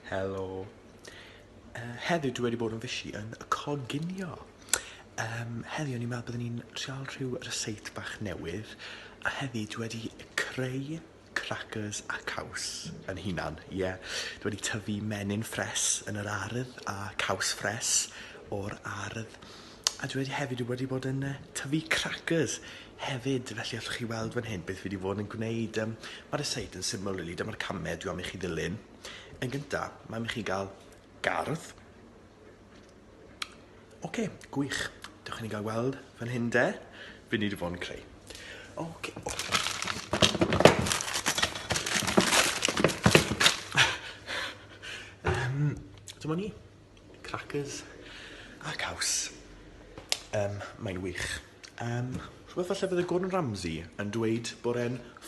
Helo. Heddiw dwi wedi bod yn fishy yn coginio. Heddiw o'n i'n meddwl byddwn ni'n trial rhyw ryseit bach newydd, a heddi dwi wedi creu crackers a caws yn hunan, ie. Yeah. Dwi wedi tyfu menyn ffres yn yr ardd a caws ffres o'r ardd. A dwi wedi hefyd wedi bod yn tyfu crackers hefyd, felly allwch chi weld fan hyn beth fi wedi bod yn gwneud. Mae'r ryseit yn syml, really, dyma'r camau dwi am i chi ddilyn. Yn gynta, mae am i chi gael gardd. Oce, gwych. Dewch i ni gael weld fan hyn de. Fi ni wedi bod yn creu. Oce. Dyma ni. Crackers a caws. Mae'n wych. Rhywbeth falle fydde Gordon Ramsay yn dweud bod e'n